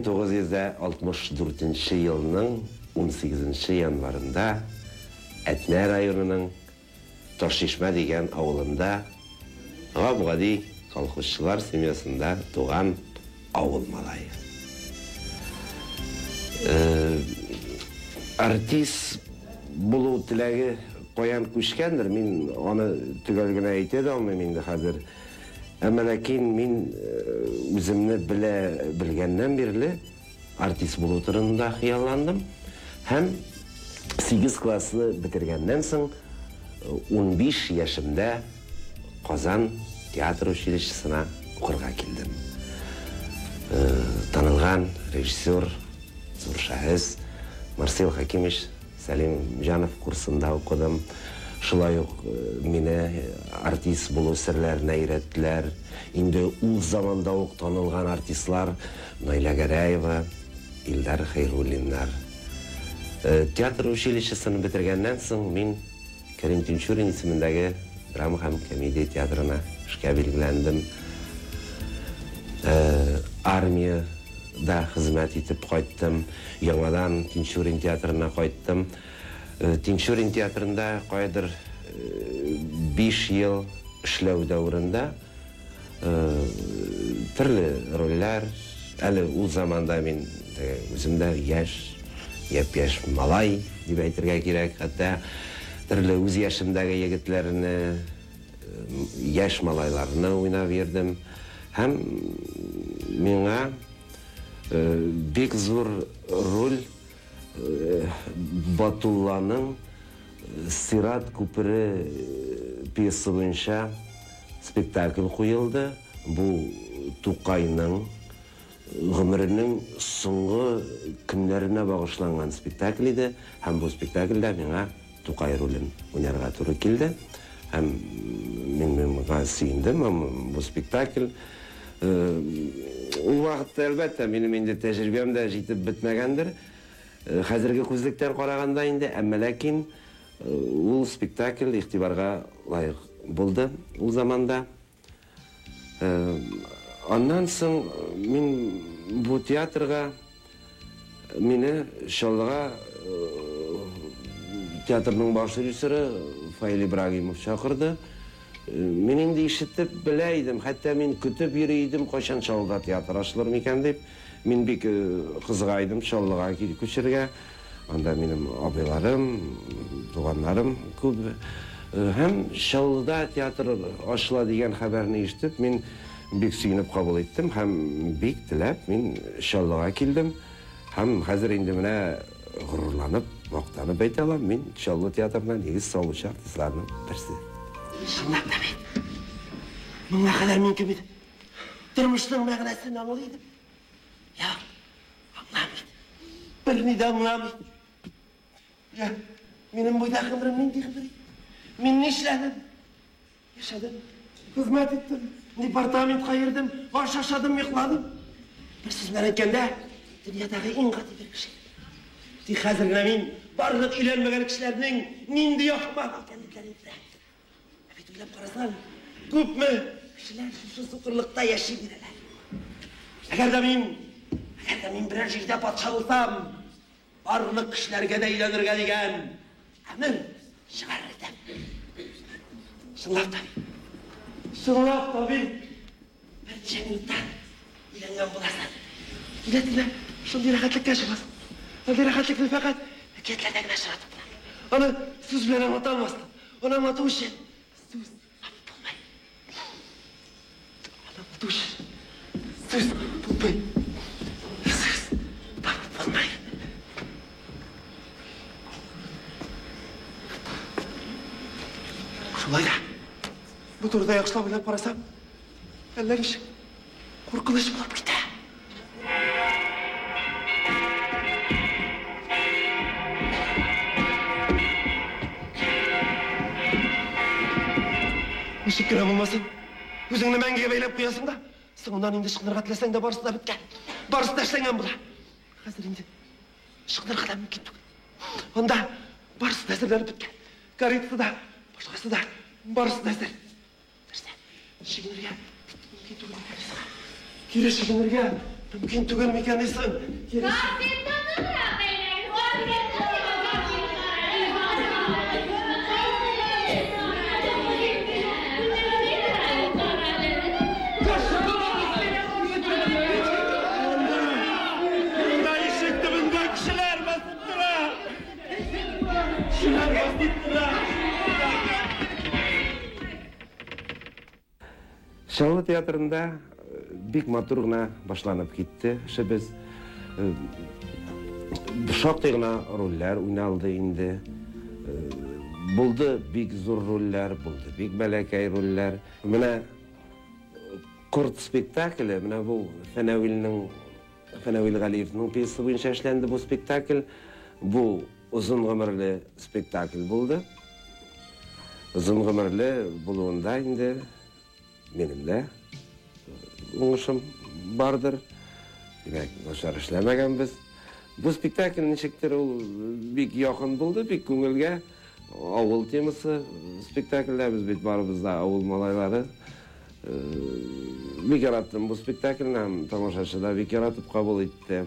1964 елның 18 январында Әтнә районының Ташчишмә дигән авылында гап-гади колхозчылар семьясында туган авыл малае. Артист булу теләге каян күчкәндер, мин аны төгәл генә әйтә дә алмыйм инде хәзер. Әмма ләкин мин үземне белә белгәннән бирле артист булу турында хыялландым һәм 8 классны бетергәннән соң 15 яшемдә Казан театр училищесына укырга килдем. Танылган режиссер, зур шәхес Марсел Хәкимович Сәлимҗанов курсында укыдым. Шулай ук мине артист булу серләренә өйрәттеләр. Инде ул заманда ук танылган артистлар Наилә Гәрәева, Илдар Хәйруллиннар. Театр училищесын бетергәннән соң мин Кәрим Тинчурин исемендәге драма һәм комедия театрына эшкә билгеләндем. Армиядә хезмәт итеп кайттым. Яңадан Тинчурин театрына кайттым. Тинчурин театрында каядыр 5 ел эшләү дәверендә төрле рольләр, әле ул заманда мин үзем дә яшь, япь-яшь малай дип әйтергә кирәк, хәтта төрле үз яшемдәге егетләрне, яшь малайларны уйнап йөрдем. Һәм миңа бик зур роль Батулланың Сират күпере пьеса буенча спектакль куелды. Бу Тукайның гомеренең соңгы көннәренә багышланган спектакль иде. Һәм бу спектакльдә миңа Тукай ролен уйнарга туры килде. Һәм мин моңа сөендем. Һәм бу спектакль ул вакытта, әлбәттә, минем инде тәҗрибәм дә җитеп бетмәгәндер. Хәзерге күзлектән караганда инде, әмма ләкин ул спектакль игътибарга лаек булды ул заманда. Аннан соң мин бу театрга мине Чаллыга театрның баш режиссеры Фаил Ибрагимов чакырды. Мин инде ишетеп белә идем, хәтта мин көтеп йөри идем, кайчан Чаллыда театр ачылыр микән дип. Мин бик кызыга идем Чаллыга күчәргә. Анда минем абыйларым, туганнарым күп. Һәм Чаллыда театр ачыла дигән хәбәрне ишетеп, мин бик сөенеп кабул иттем һәм бик теләп мин Чаллыга килдем. Һәм хәзер инде менә горурланып, мактанып әйтә алам, мин Чаллы театрына нигез салучы артистларның берсе. Чынлап та бит, моңа кадәр мин кем идем? Тормышның мәгънәсен аңлый идем. Юк, аңламый. Берни дә аңламый. Я, минем буйда гомерем нинди гомер? Мин нишләдем? Яшәдем, хезмәт иттем, департаментка йөрдем, аш ашадым, йокладым. Бер сүз белән әйткәндә, дөньядагы иң гади бер кеше. Тик хәзер генә мин барлык өйләнмәгән кешеләрнең нинди ахмак икәнлекләрен беләм. Ә бит уйлап карасаң, күпме кешеләр шушы сукырлыкта яши бирәләр. Әгәр дә мин, әгәр дә мин берәр җирдә патша булсам, барлык кешеләргә дә өйләнергә дигән әмер чыгарыр идем. Чынлап та бит, чынлап та бит, берничә минуттан өйләнгән буласың. Кинәт кенә шундый рәхәтлеккә чумасың. Андый рәхәтлекне фәкать әкиятләрдә генә очратып була. Аны сүз белән аңлата алмассың. Аны аңлату өчен сүз табып булмый. Аны аңлату өчен сүз табып булмый. Сүз табып булмый. Шулай да бу турыда яхшылап уйлап карасам, әллә ничек куркыныч булып китә. Ничек кенә булмасын, үзеңне мәңгегә бәйләп куясың да, соңыннан инде ычкынырга теләсәң дә барысы да беткән, барысы да эшләнгән була. Хәзер инде ычкынырга да мөмкин түгел. Анда барысы да әзерләнеп беткән. Каретасы да, башкасы да, барысы да әзер. Нәрсә? Чигенергә мөмкин түгел икән. Кире чигенергә Мөмкин түгел микән соң? Монда ишек төбендә кешеләр басып тора. Кешеләр басып тора. Чаллы театрында бик матур гына башланып китте эшебез. Шактый гына рольләр уйналды инде. Булды бик зур рольләр, булды бик бәләкәй рольләр. Менә Корт спектакле, менә бу Фәнәвил Галиевның пьесасы буенча эшләнде бу спектакль. Бу озын гомерле спектакль булды. Озын гомерле булуында инде минем дә уңышым бардыр. Димәк, начар эшләмәгәнбез. Бу спектакль ничектер ул бик якын булды, бик күңелгә. Авыл темасы спектакльдә, без бит барыбыз да авыл малайлары. Бик яраттым бу спектакльне, һәм тамашачы да бик яратып кабул итте.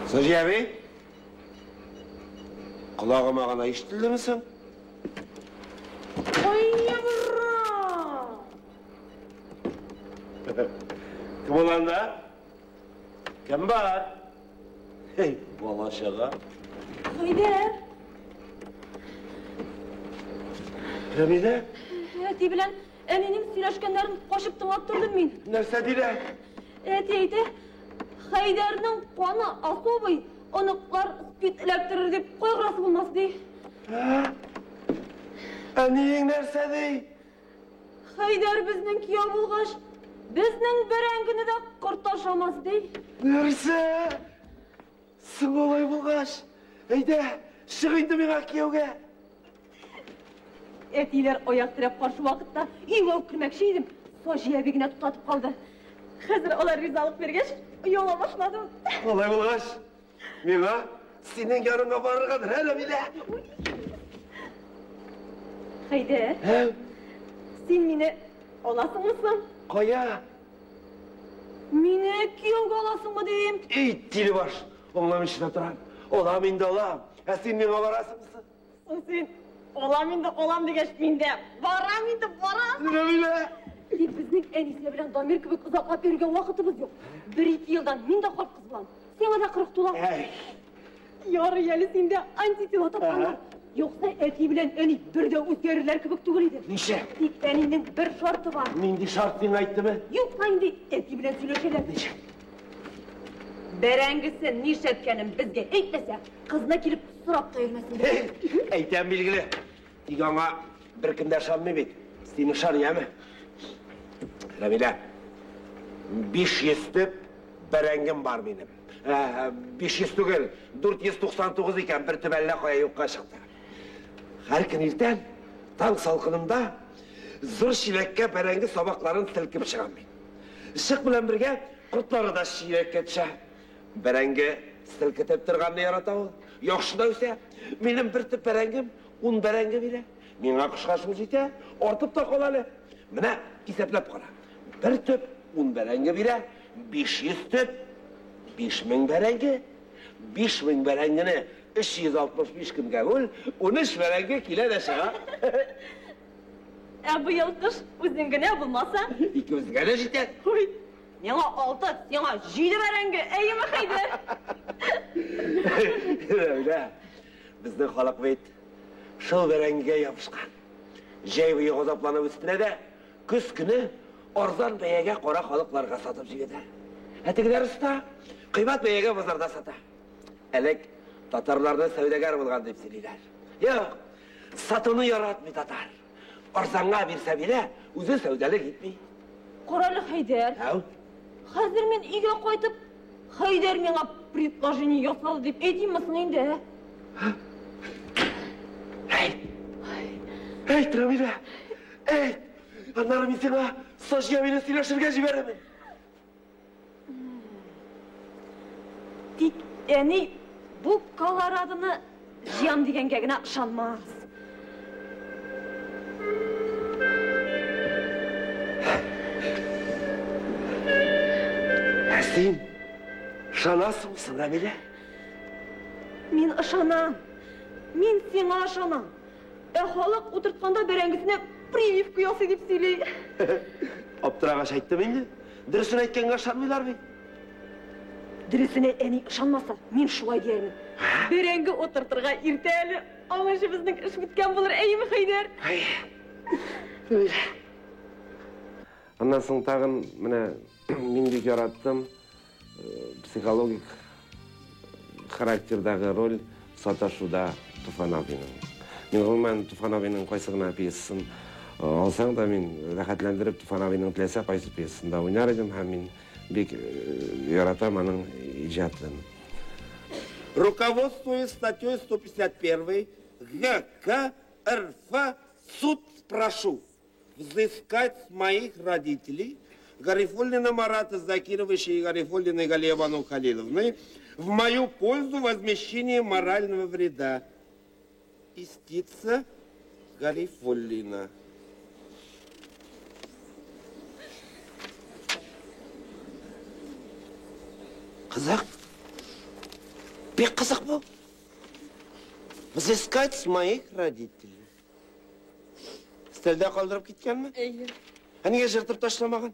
Саҗия әби, колагыма гына ишетелдеме соң? Ой, ябырам! Кем ул анда? Кем бар? Эй, бала чага. Хәйдәр! Рәмилә? Әти белән әнинең сөйләшкәннәрен качып тыңлап тордым мин. Нәрсә диләр? Әти әйтә, Хәйдәрнең каны особый, оныклар спид эләктерер дип кайгырасы булмас, ди. Әниең нәрсә ди? Хәйдәр безнең кияү булгач, безнең бәрәңгене дә корт ашамас, ди. Нәрсә? Соң алай булгач, әйдә, чык инде миңа кияүгә. Әтиләр аяк терәп каршы вакытта өйгә үк кермәкче идем, Саҗия әби генә туктатып калды. Хәзер алар ризалык биргәч, ояла башладым. Алай булгач, миңа синең яныңа барыргадыр, ә, Рәмилә? Хәйдәр, син мине аласыңмы соң? Кая? Мине кияүгә аласыңмы дим? Эй, тилебаш, аңламыйча да торам. Алам инде, алам. Ә син миңа барасыңмы соң? Соң син алам инде, алам дигәч, мин дә барам инде, барам. Рәмилә! Тик безнең Әнисә белән Дамир кебек озаклап йөрергә вакытыбыз юк. Бер-ике елдан мин дә карт кыз булам. Сиңа да 40 тула. Әй. Ярый әле синдә антитела тапканнар. Юкса әти белән әни бер дә үзгәрерләр кебек түгел иде. Ничә? Тик әнинең бер шарты бар. Нинди шарт сиңа әйттеме? Юкса инде әти белән сөйләшәләр. Ничә? Бәрәңгесен нишләткәнен безгә әйтмәсә, кызына килеп сорап та йөрмәсен. Әйтәм билгеле. Тик аңа беркем дә ышанмый бит. Син ышан, яме? Рәмилә, 500 төп бәрәңгем бар минем. 500 түгел, 499 икән, бер төп әллә кая юкка чыкты. Һәр көн иртән таң салкынында зур чиләккә бәрәңге сабакларын селкеп чыгам мин. Чык белән бергә кортлары да чиләккә төшә. Бәрәңге селкетеп торганны ярата ул. Яхшы да үсә. Минем бер төп бәрәңгем 10 бәрәңге бирә. Миңа кышка шул җитә, артып та кала әле. Менә исәпләп кара. Бер төп 10 бәрәңге бирә, 500 төп 5000 бәрәңге. 5000 бәрәңгене 365 көнгә бүл, 13 бәрәңге килә дә чыга. Ә быел кыш үзең генә булмаса? Икебезгә дә җитә. Ой, миңа 6, сиңа 7 бәрәңге, әйеме, Хәйдәр? Рәмилә, безнең халык бит шул бәрәңгегә ябышкан. Җәй буе газапланып үстерә дә, көз көне арзан бәягә кара халыкларга сатып җибәрә. Ә тегеләр оста, кыйбат бәягә базарда сата. Элек татарларны сәүдәгәр булган дип сөйлиләр. Юк, сатуны яратмый татар. Арзанга бирсә бирә, үзе сәүдәлек итми. Карале, Хәйдәр. Әү. Хәзер мин өйгә кайтып, Хәйдәр миңа предложение ясады дип әйтимме соң инде, ә? Әйт! Әйт, Рәмилә! Әйт! Аннары мин сиңа Саҗия мине сөйләшергә җибәрермен. Тик әни бу Колорадоны җыям дигәнгә генә ышанмас. Син ышанасыңмы соң, Рәмилә? Мин ышанам. Мин сиңа ышанам. Ә халык утыртканда бәрәңгесенә прививка ясый дип сөйли. Аптырагач әйттем инде. Дөресен әйткәнгә ышанмыйлар бит. Дөресенә әни ышанмаса, мин шулай диярмен. Бәрәңге утыртырга иртә әле. Аңынчы безнең эш беткән булыр, әйеме, Хәйдәр? Әй. Рәмилә. Аннан соң тагын менә мин бик яраттым психологик характердагы роль «Саташуда» Туфан абыйның. Мин гомумән Туфан абыйның кайсы гына пьесасын алсаң да, мин рәхәтләндереп Туфан абыйның теләсә кайсы пьесасында уйнар идем һәм мин бик яратам аның иҗатын. Руководствуясь статьей 151 ГК РФ, суд прошу взыскать с моих родителей Гарифуллина Марата Закировича и Гарифуллиной Галиябану Халиловны в мою пользу возмещение морального вреда. Истица Гарифуллина. Кызык. Бик кызык бу. Взыскать с моих родителей. Өстәлдә калдырып киткәнме? Әйе. Ә нигә җыртып ташламаган?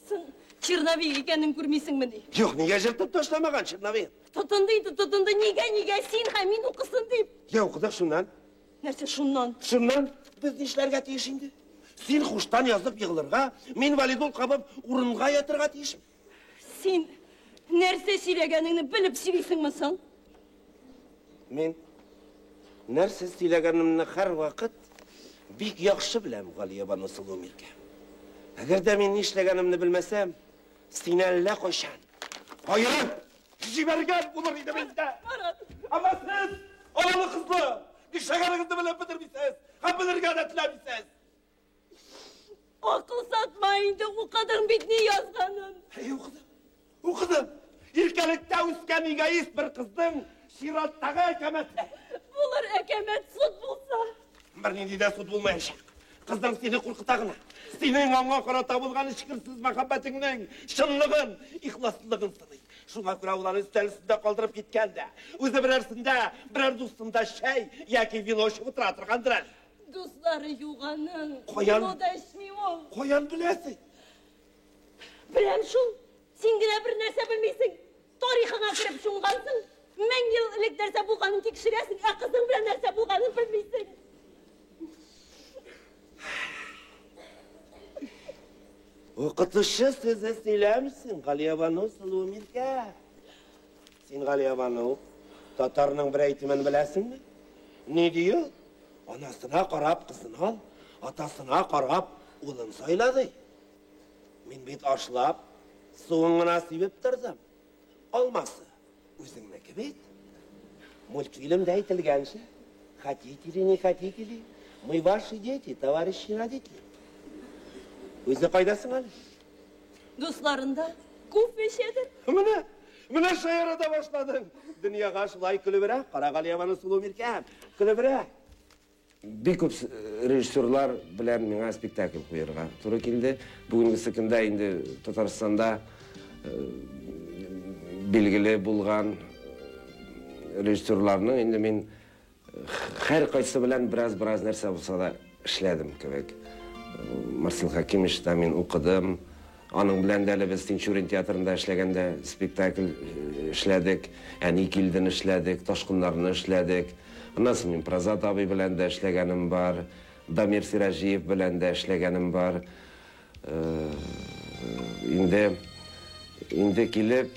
Соң черновик икәнен күрмисеңмени? Юк, нигә җыртып ташламаган черновик? Тотынды инде, тотынды. Нигә, нигә син һәм мин укысын дип. Я укыдык шуннан. Нәрсә шуннан? Шуннан без нишләргә тиеш инде? Син хуштан язып егылырга, мин валидол кабып урынга ятырга тиешмен. Син нәрсә сөйләгәнеңне белеп сөйлисеңме соң? Мин нәрсә сөйләгәнемне һәрвакыт бик яхшы беләм, Галиябану сылу миркә. Әгәр дә мин нишләгәнемне белмәсәм, сине әллә кайчан аерып җибәргән булыр идем инде. Марат! Әмма сез, аналы кызлы, нишләгәнегезне белеп бетермисез һәм белергә дә теләмисез. Акыл сатма инде, укыдың бит ни язганын. Әй, укыдым. Укыдым. Иркәлектә үскән эгоист бер кызның чираттагы әкәмәте. Булыр әкәмәт суд булса. Бернинди дә суд булмаячак. Кызың сине куркыта гына. Синең аңа карата булган эчкерсез мәхәббәтеңнең чынлыгын, ихласлыгын сыный. Шуңа күрә ул аны өстәл өстендә калдырып киткән дә. Үзе берәрсендә, берәр дустында чәй яки вино эчеп утыра торгандыр әле. Дуслары юк аның. Каян? Вино да эчми ул. Каян беләсең? Беләм шул. Син генә бер нәрсә белмисең. Тарихыңа кереп чумгансың. 1000 ел элек нәрсә булганын тикшерәсең, ә кызың белән нәрсә булганын белмисең. Укытучы сүзе сөйләмсең, Галиябану сылу миркә. Син, Галиябану, татарның бер әйтемен беләсеңме? Ни ди ул? Анасына карап кызын ал, атасына карап улын сайла ди. Мин бит ашлап, суын гына сибеп тордым. Алмасы үзеңнеке бит. Мультфильмда әйтелгәнчә, хотите ли, не хотите ли, мы ваши дети, товарищи родители. Үзе кайдасың әле? Дусларында кофе эчәдер. Менә, менә шаяра да башладың. Дөньяга шулай көлебрәк кара, Галиябану сылу миркәм. Көлебрәк. Бик күп режиссерлар белән миңа спектакль куярга туры килде. Бүгенгесе көндә инде Татарстанда билгеле булган режиссерларның инде мин һәр кайсы белән бераз-бераз нәрсә булса да эшләдем кебек. Марсель Хәкимовичта мин укыдым. Аның белән дә әле без Тинчурин театрында эшләгәндә спектакль эшләдек. Әни килден эшләдек, Ташкыннарны эшләдек. Аннан соң мин Празат абый белән дә эшләгәнем бар. Дамир Сираҗиев белән дә эшләгәнем бар. Инде килеп,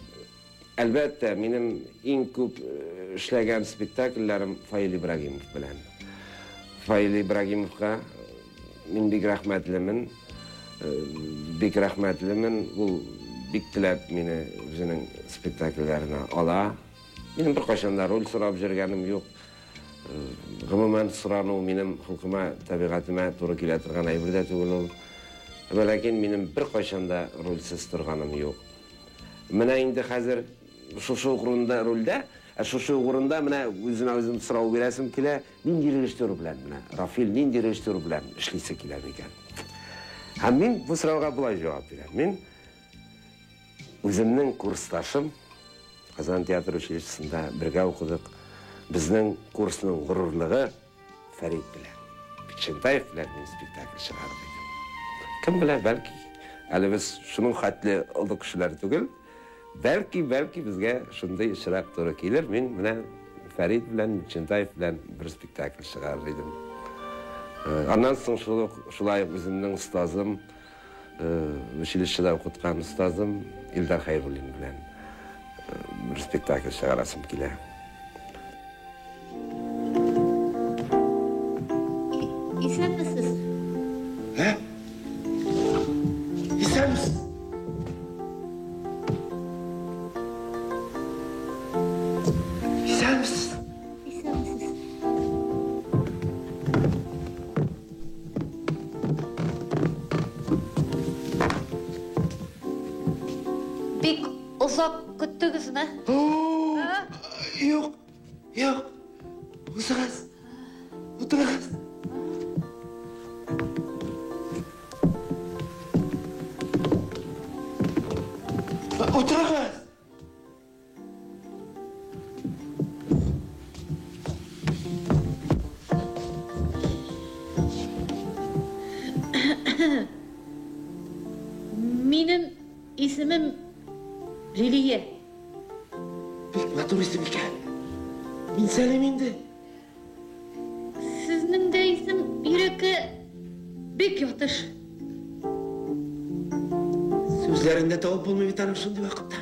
әлбәттә, минем иң күп эшләгән спектакльләрем Фаил Ибрагимов белән. Фаил Ибрагимовка мин бик рәхмәтлемен. Бик рәхмәтлемен. Ул бик теләп мине үзенең спектакльләренә ала. Минем беркайчан да роль сорап йөргәнем юк. Гомумән, сорану минем холкыма, табигатемә туры килә торган әйбер дә түгел ул. Әмма ләкин минем беркайчан да рольсез торганым юк. Менә инде хәзер шушы ук урында рольдә, ә шушы ук урында менә үземә үзем сорау бирәсем килә, нинди режиссер белән менә Рафил нинди режиссер белән эшлисе килә микән? Һәм мин бу сорауга болай җавап бирәм. Мин Үземнең курсташым, Казан театр училищесында бергә укыдык. Безнең курсның горурлыгы Фәрит белән. Бикчәнтаев белән мин спектакль чыгарыр идем. Кем белә, бәлки, әле без шуның хәтле олы кешеләр түгел. Бәлки, бәлки безгә шундый очрак туры килер. Мин менә Фәрит белән, Бикчәнтаев белән бер спектакль чыгарыр идем. Аннан соң шул ук, шулай ук үземнең остазым, училищеда укыткан остазым Илдар Хәйруллин белән бер спектакль чыгарасым килә. Исәнмесез. Ә? Исәнмесез. Исәнмесез. Исәнмесез. Бик озак көттегезме? Юк, юк. Узыгыз. Утырыгыз. Утырыгыз. Минем исемем Лилия. Бик матур исем икән. Мин Сәлим инде. Сезнең дә исем йөрәккә бик ятыш. Сүзләрен дә табып булмый бит аның шундый вакытта.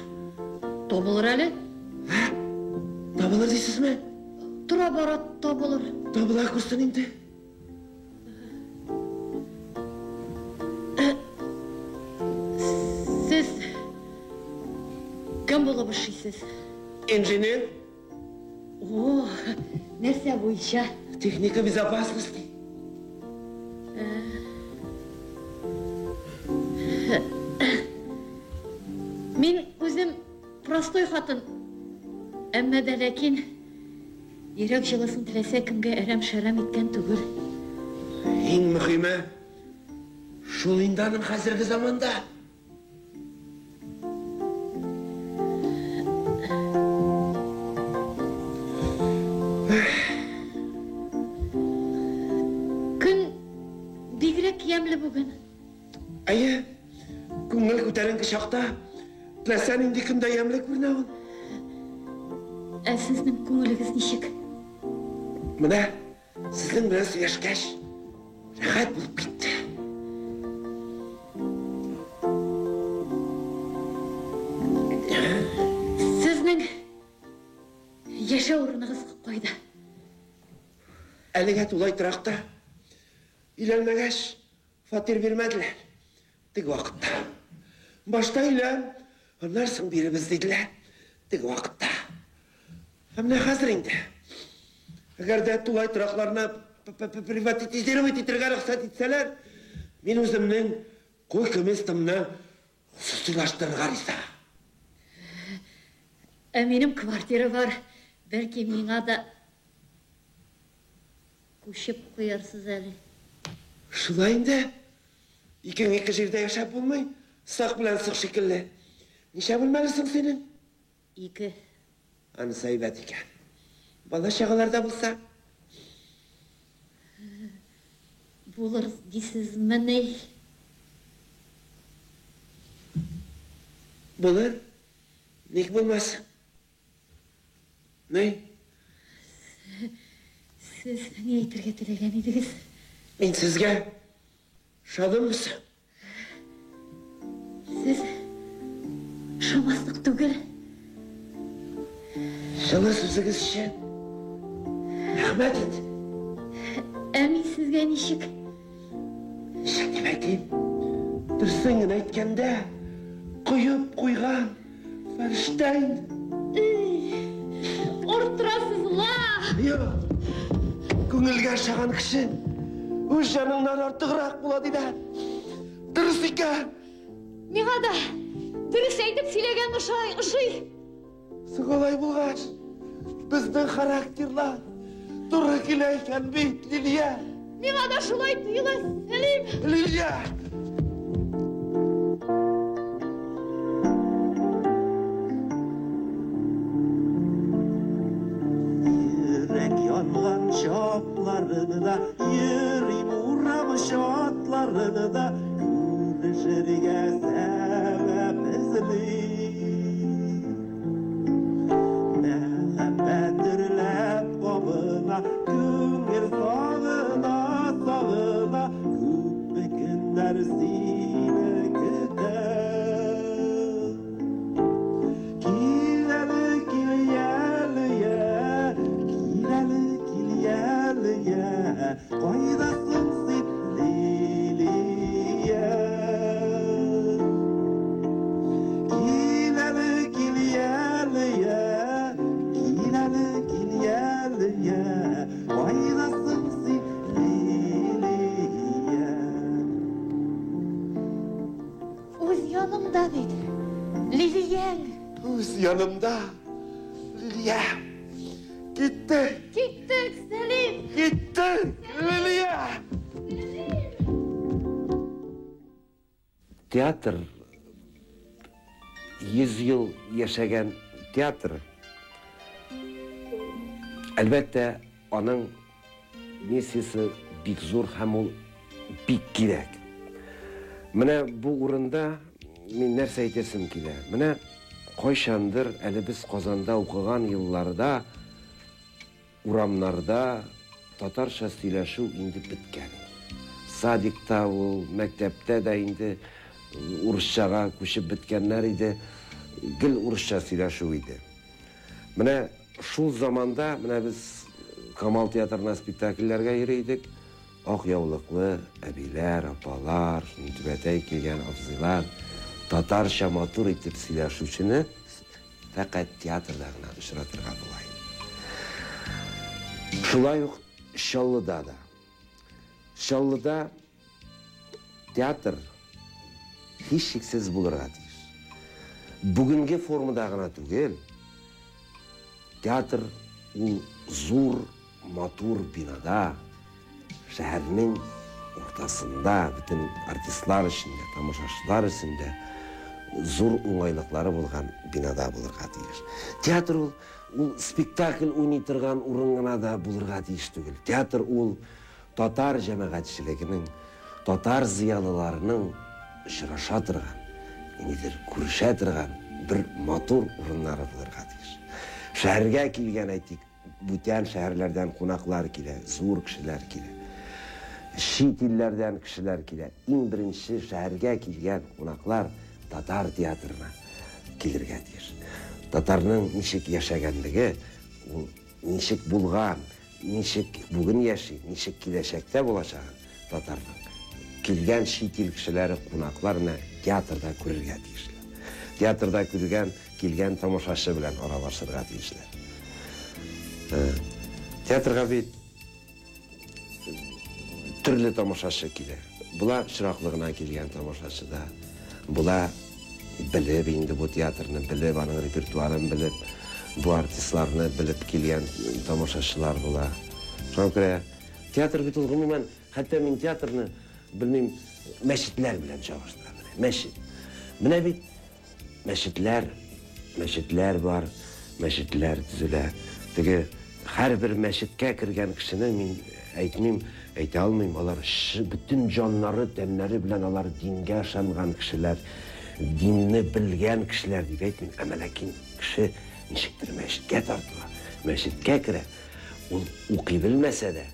Табылыр әле. Ә? Табылыр дисезме? Тора бара табылыр. Табыла күрсен инде. Сез кем булып эшлисез? Инженер. О, нәрсә буенча? Техника безопасности. Мин үзем простой хатын. Әмма дә ләкин йөрәк җылысын теләсә кемгә әрәм-шәрәм иткән түгел. Иң мөһиме шул инде аның хәзерге заманда. Көн бигрәк ямьле бүген. Әйе, күңел күтәренке чакта теләсә нинди көндә ямьле күренә ул. Ә сезнең күңелегез ничек? Менә сезнең белән сөйләшкәч, рәхәт булып китте. Сезнең яшәү урыныгыз кайда? Әлегә тулай торакта. Өйләнмәгәч, фатир бирмәделәр. Теге вакытта. Башта өйлән, аннан соң биребез диделәр. Теге вакытта. Ә менә хәзер инде. Әгәр дә тулай торакларны приватизировать итәргә рөхсәт итсәләр, мин үземнең койка-местомны хосусыйлаштырырга риза. Ә минем квартира бар. Бәлки миңа да күчеп куярсыз әле. Шулай инде. Икең ике җирдә яшәп булмый. Сак белән сык шикелле. Ничә бүлмәле соң синең? Ике. Анысы әйбәт икән. Бала чагалар да булса. Булыр дисезмени? Булыр. Ник булмас? Ни? Сез ни әйтергә теләгән идегез? Мин сезгә ошадыммы соң? Сез ошамаслык түгел. Җылы сүзегез өчен рәхмәт инде. Ә мин сезгә ничек? Ничек дип әйтим? Дөресен генә әйткәндә, коеп куйган фәрештә инде. Арттырасыз ла! Юк. Күңелгә ошаган кеше үз җаныңнан артыграк була диләр. Дөрес икән. Миңа да дөрес әйтеп сөйләгән ошый, ошый. Соң алай булгач, безнең характерлар туры килә икән бит, Лилия. Миңа да шулай тоела, Сәлим. Лилия! Көтәргә сәбәп эзли. Мәхәббәт дөрләп кабына, күңел сагына, сагына, күпме көннәр сине көтә. Кил әле, кил әле, я, кил әле, кил әле, я, кайда соң син, Лилия? Кил әле, кил әле, я, кил әле, кил әле, я, кайда соң син, Лилия? Үз яныңда бит. Лилияң. Үз янымда, Лилия. Киттек, Киттек, Сәлим. киттек, Лилия. Театр 100 ел яшәгән театр, әлбәттә, аның миссиясе бик зур һәм ул бик кирәк. Менә бу урында мин нәрсә әйтәсем килә. Менә кайчандыр әле без Казанда укыган елларда урамнарда татарча сөйләшү инде беткән. Садикта ул, мәктәптә дә инде урысчага күчеп беткәннәр иде. Гел урысча сөйләшү иде. Менә шул заманда менә без Камал театрына спектакльләргә йөри идек. Ак яулыклы әбиләр, апалар, түбәтәй кигән абзыйлар татарча матур итеп сөйләшүчене фәкать театрда гына очратырга була иде. Шулай ук Чаллыда да. Чаллыда театр һичшиксез булырга тиеш. Бүгенге формада гына түгел, театр ул зур, матур бинада, шәһәрнең уртасында, бөтен артистлар өчен дә, тамашачылар өчен дә зур уңайлыклары булган бинада булырга тиеш. Театр ул спектакль уйный торган урын гына да булырга тиеш түгел. Театр ул татар җәмәгатьчелегенең, татар зыялыларының очраша торган, ниндидер күрешә торган бер матур урыннары булырга тиеш. Шәһәргә килгән, әйтик, бүтән шәһәрләрдән кунаклар килә, зур кешеләр килә. Чит илләрдән кешеләр килә. Иң беренче шәһәргә килгән кунаклар татар театрына килергә тиеш. Татарның ничек яшәгәнлеге, ул ничек булган, ничек бүген яши, ничек киләчәктә булачагын татарның килгән чит ил кешеләре, кунаклар менә театрда күрергә тиешләр. Театрда күргән, килгән тамашачы белән аралашырга тиешләр. Театрга бит төрле тамашачы килә. Була очраклы гына килгән тамашачы да, була белеп инде бу театрны белеп, аның репертуарын белеп, бу артистларны белеп килгән тамашачылар була. Шуңа күрә театр бит ул гомумән, хәтта мин театрны белмим, мәчетләр белән чагыштырам. Мәчет. Менә бит мәчетләр, мәчетләр бар, мәчетләр төзелә. Теге һәрбер мәчеткә кергән кешене мин әйтмим, әйтә алмыйм, алар бөтен җаннары, тәннәре белән алар дингә ышанган кешеләр, динне белгән кешеләр дип әйтмим. Әмма ләкин кеше ничектер мәчеткә тартыла, мәчеткә керә. Ул укый белмәсә дә,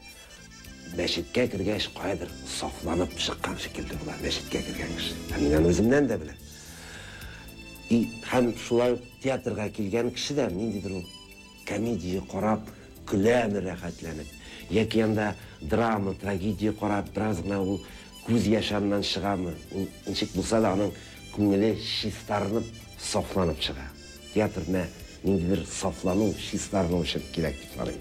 мәчеткә кергәч каядыр сафланып чыккан шикелле була мәчеткә кергән кеше. Һәм мин аны үземнән дә беләм. И һәм шулай ук театрга килгән кеше дә ниндидер ул комедия карап көләме рәхәтләнеп, яки анда драма, трагедия карап бераз гына ул күз яше аннан чыгамы, ул ничек булса да аның күңеле чистарынып, сафланып чыга. Театр менә ниндидер сафлану, чистарыну өчен кирәк дип саныйм.